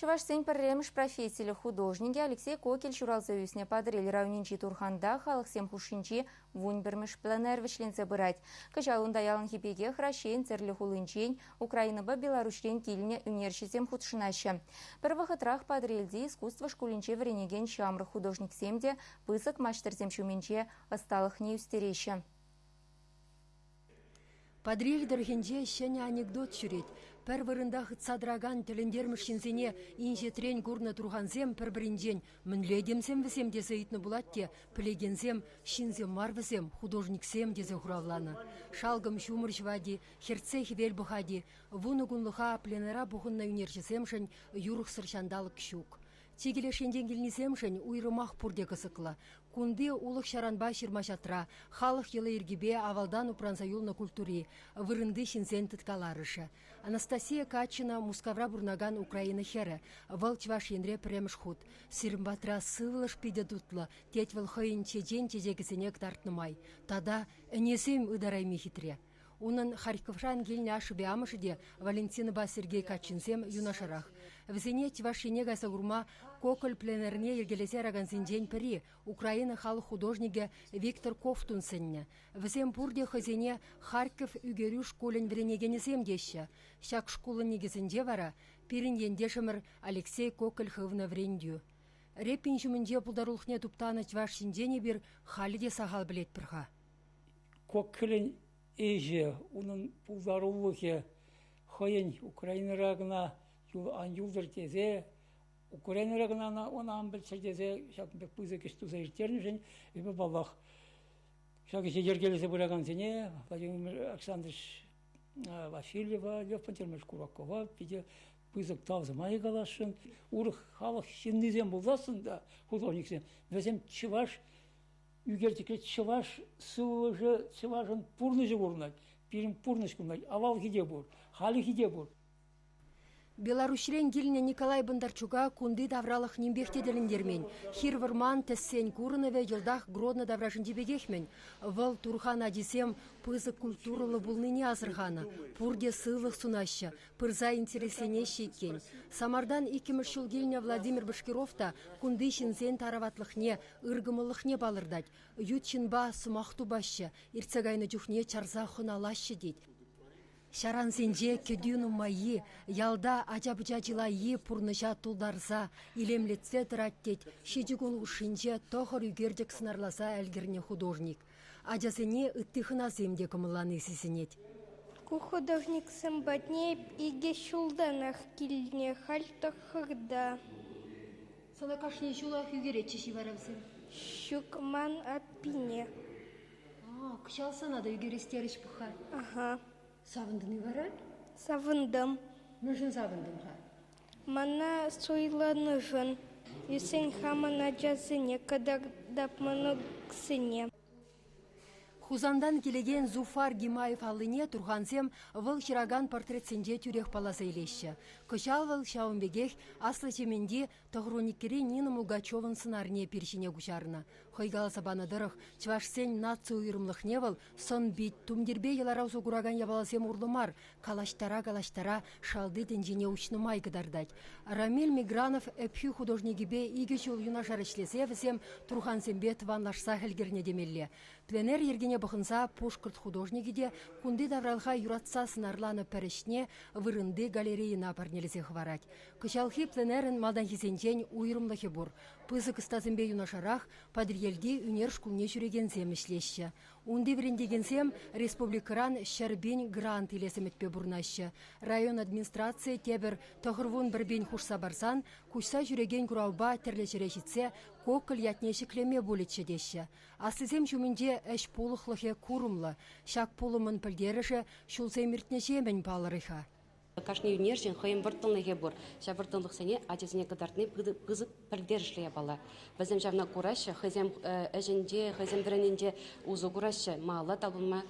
Чӑвашсен пӗрремӗш профессиллӗ художникӗ Алексей Кокель ҫуралса ӳснӗ Патӑрьел районӗнчи Турханта халӑхсем хушшинчи 11-мӗш пленэр вӗҫленсе пырать. Кӑҫал унта яланхи пекех Раҫҫейӗн тӗрлӗ хулинчен, Украинӑпа Беларуҫрен килнӗ ӳнерҫӗсем хутшӑнаҫҫӗ. Пӗр вӑхӑтрах Патӑрьелти искусство шкулӗнче вӗренекен ҫамрӑк художниксем те пысӑк маҫтӑрсем ҫумӗнче ӑсталӑхне ӳстереҫҫӗ. Патӑрьел тӑрӑхӗнче ҫӗнӗ анекдот ҫӳрет. Пӗр вырӑнта хытса тӑракан тӗлӗнтермӗш ҫынсене инҫетрен курнӑ турхансем пӗр-пӗринчен мӗнле этемсем вӗсем тесе ыйтнӑ пулать те, пӗлекенсем ҫынсем мар вӗсем, художниксем тесе хуравланӑ. Шалкӑм ҫумӑр ҫӑвать-и, хӗртсе хӗвел пӑхать-и, 10 кунлӑха пленэра пухӑннӑ ӳнерҫӗсемшӗн юрӑхсӑр ҫанталӑк ҫук. Чикӗ леш енчен килнисемшӗн уйрӑмах пурте кӑсӑклӑ. Кунти улӑх-ҫаранпа ҫырма-ҫатра, халӑх йӑли-йӗркипе авалтан упранса юлнӑ культури, вырӑнти ҫынсен тыткаларӑшӗ. Анастасия Качина Мускавра пурӑнакан Украина хӗрӗ. Вӑл Чӑваш Енре пӗрремӗш хут. Сирӗн патра сывлӑш питӗ тутлӑ, тет вӑл хӑйӗн чечен чечекӗсене кӑтартнӑ май. Тата ӗнесем ытарайми хитре. Унӑн Харьковран килнӗ ашшӗпе амӑшӗ те Валентинӑпа Сергей Качинсем юнашарах. Вӗсене Чӑваш Ене кайса курма Коколь пленэрне йӗркелесе яракансенчен пӗри, Украина халӑх художникӗ Виктор Ковтун сӗннӗ. Вӗсем пурте хӑйсене Харьков ӳкерӳ шкулӗн вӗренекенӗсем теҫҫӗ. Ҫак шкулӑн никӗсӗнче вара пирӗн ентешӗмӗр Алексей Коколь хывнӑ вӗрентӳ. Репин ҫумӗнче пултарулӑхне туптанӑ чӑваш ҫинчен эпир халӗ те сахал пӗлетпӗр-ха. Кокелӗн ӗҫӗ, унӑн пултарулӑхӗ хӑйӗн Украинӑра кӑна ан юлтӑр тесе, Украинӑра кӑна ӑна ан пӗлччӗр тесе ҫакӑн пек пысӑк ӗҫ туса ирттернӗшӗн эпӗ, паллах, ҫак ӗҫе йӗркелесе пыракансене Владимир Александрович Васильева, Лев Пантелеймонович Куракова питӗ пысӑк тав сӑмахӗ каласшӑн. Урӑх халӑх ҫыннисем пулсассӑн та художниксем, вӗсем чӑваш ӳкерчӗкре чӑваш сывлӑшӗ, чӑвашӑн пурнӑҫӗ пурӑнать. Пирӗн пурнӑҫ кунта авалхи те пур, хальхи те пур. Беларуҫрен килнӗ Николай Бондарчука кунти тавралӑх нимпех те тӗлӗнтермен. Хир-вӑрман, тӗссен курӑнӑвӗ йӑлтах Гродно таврашӗнчи пекех-мӗн. Вӑл Турхан ачисем пысӑк культурӑллӑ пулнине асӑрханӑ. Пурте сывлӑх сунаҫҫӗ, пырса интересленеҫҫӗ иккен. Самартан иккӗмӗш ҫул килнӗ Владимир Башкиров та кунти ҫынсен тараватлӑхне, ыркӑмӑллӑхне палӑртать. Ют ҫынпа сӑмах тупаҫҫӗ, иртсе кайнӑ чухне чарса хӑналаҫҫӗ тет. Ҫарансенче кӗтӳ нумаййи, ялта ача-пӑча чылаййи пурнӑҫа тултарса, илемлетсе тӑрать тет 7 кун хушшинче тӑхӑр ӳкерчӗк сӑнарласа ӗлкӗрнӗ художник. Ачасене ытти хӑнасем те кӑмӑллани сисӗнет. Ку художниксем патне икӗ ҫултанах килнӗ, халь тӑххӑрта. Сана кашни ҫулах ӳкеретчӗҫ-и вара вӗсем? Ҫук, ман аппине. А, кӑҫал сана та ӳкерес терӗҫ пӑх-ха. Аха. Савӑнтӑн-и вара? Савӑнтӑм. Мӗншӗн савӑнтӑн-ха? Мана суйланӑшӑн. Ӳссен хамӑн ачасене кӑтартап мӑнуксене. Хусантан килекен Зуфар Гимаев аллине турхансем вӑл ҫыракан портретсенче тӳрех палласа илеҫҫӗ. Кӑҫал вӑл ҫавӑн пекех Аслӑ Чементи 92-ри Нина Мулгачевӑн сӑнарне пир ҫине куҫарнӑ. Хӑй каласа панӑ тӑрӑх, чӑвашсен наци уйрӑмлӑхне вӑл сӑн-пит, тумтирпе йӑлара усӑ куракан япаласем урлӑ мар, калаҫтара-калаҫтара шалти тӗнчене уҫнӑ май кӑтартать. Рамиль Мигранов Ӗпхӳ художникӗпе 2 ҫул юнашар ӗҫлесе вӗсем турхансемпе тӑванлашсах ӗлкӗрнӗ темелле. Пленэр йӗркине пӑхӑнса пушкӑрт художникӗ те кунти тавралӑха юратса сӑнарланӑ пӗр ӗҫне вырӑнти галерейӑна парнелесе хӑварать. Кӑҫалхи пленэрӗн малтанхисенчен уйрӑмлӑхӗ пур. Пысӑк ӑстасемпе юнашарах Патӑрьелти ӳнер шкулне ҫӳрекенсем ӗҫлеҫҫӗ. Унти вӗрентекенсем республикӑран 100 000 грант илес ӗмӗтпе пурӑнаҫҫӗ. Район администрацийӗ тепӗр 91 000 хушса парсан куҫса ҫӳрекен куравпа тӗрлӗ ҫӗре ҫитсе Коколь ятне ҫӗклеме пулӗччӗ теҫҫӗ. Аслисем ҫумӗнче ӗҫ пулӑхлӑхӗ курӑмлӑ. Ҫак пулӑмӑн пӗлтерӗшӗ ҫулсем иртнӗҫемӗн палӑрӗ-ха. Кашни ӳнерҫӗн хӑйӗн вӑрттӑнлӑхӗ пур. Ҫав вӑрттӑнлӑхсене ачасене кӑтартни пысӑк пӗлтерӗшлӗ япала. Вӗсем ҫавна кураҫҫӗ, хӑйсем ӗҫӗнче, хӑйсем вӗреннинче усӑ кураҫҫӗ, малалла талпӑнма,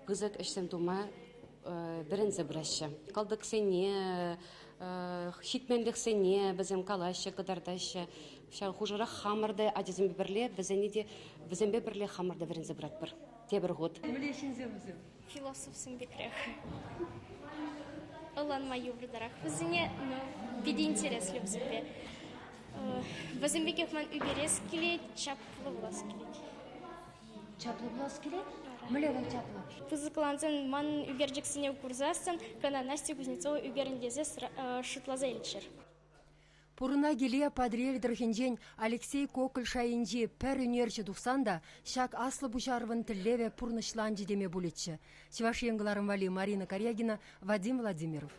пысӑк ӗҫсем тума вӗренсе пыраҫҫӗ. Кӑлтӑксене, ҫитменлӗхсене вӗсем калаҫҫӗ, кӑтартаҫҫӗ. Ҫав хушӑрах хамӑр та ачасемпе пӗрле вӗсене те вӗсемпе пӗрле хамӑр та вӗренсе пыратпӑр тепӗр хут. Мӗнле ҫынсем вӗсем? Философсем пекрех. Ӑнланма йывӑртарах вӗсене, но питӗ интереслӗ вӗсемпе. Вӗсем пекех ман ӳкерес килет, чаплӑ пулас килет. Чаплӑ пулас килет? Мӗнле вӑл чаплӑ? Пысӑклансан ман ӳкерчӗксене курсассӑн кӑна Настя Кузнецова ӳкерӗн тесе шутласа илччӗр. Пурӑна киле Патӑрьел тӑрӑхӗнчен Алексей Кокель шайӗнчи пӗр ӳнерҫӗ тухсан та ҫак аслӑ пуҫарӑвӑн тӗллевӗ пурнӑҫланчӗ теме пулӗччӗ. Чӑваш Ен кӑларӑм валли Марина Карягина, Вадим Владимиров.